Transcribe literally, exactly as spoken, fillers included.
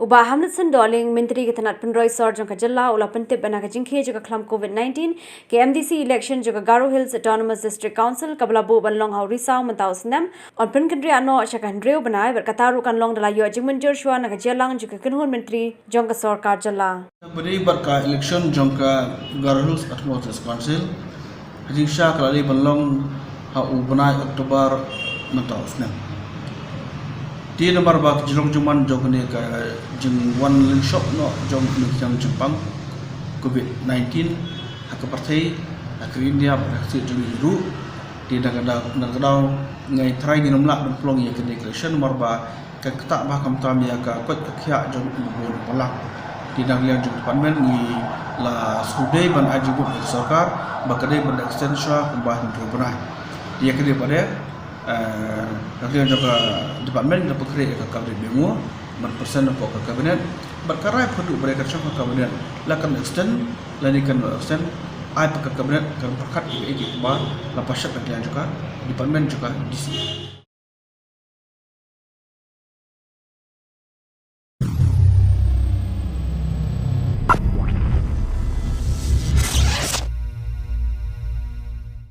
U Bah Hamletson Dohling, Myntri ka tnat pynroi sor jong ka jylla, u la pyntip ba na ka jingkhie jong ka khlam covid nineteen, ka M D C election jong ka Garo Hills Autonomous District Council kaba la buh ban long ha u Risaw mynta u snem yn pynkynriah noh sha ka hynriew bnai bad kata ruh kan long da la ïoh jingmynjur shuwa na ka jingïalang jong ka kynhun myntri jong ka sorkar jylla. Bad ka election jong ka Garo Hills Autonomous District Council ha jingshisha ka la dei ban long ha u bnai October mynta u snem. Te namar ba ka jinglong jingman jong kane ka jingwan lyngshop noh jong kane ka jingpang covid nineteen ha ka pyrthei, ha ka India bad ha ka state jong ngi ruh. Te na ka daw, na ka daw ngi trai ngim lah ban pynlong ïa kane ka election namar ba ka ktah ba khamtam ïa ka koit ka khiah jong u bun u palat. Te na ka liang jong department ngi la sngewdei ban ai jingmut ïa ka sorkar ba ka dei ban extend shuwa kumba hynriew bnai. Ïa ka dei ba dei, eh, na ka liang jong ka department ngi la pynkhreh ïa ka cabinet biang ban present hapoh ka cabinet bad ka rai pyrduh ba dei ka shong ka cabinet la kan extend lane kan extend, ai pa ka cabinet kan pyrkhat ïa ka ïa ka ba la pass na ka liang jong ka department jong ka D C.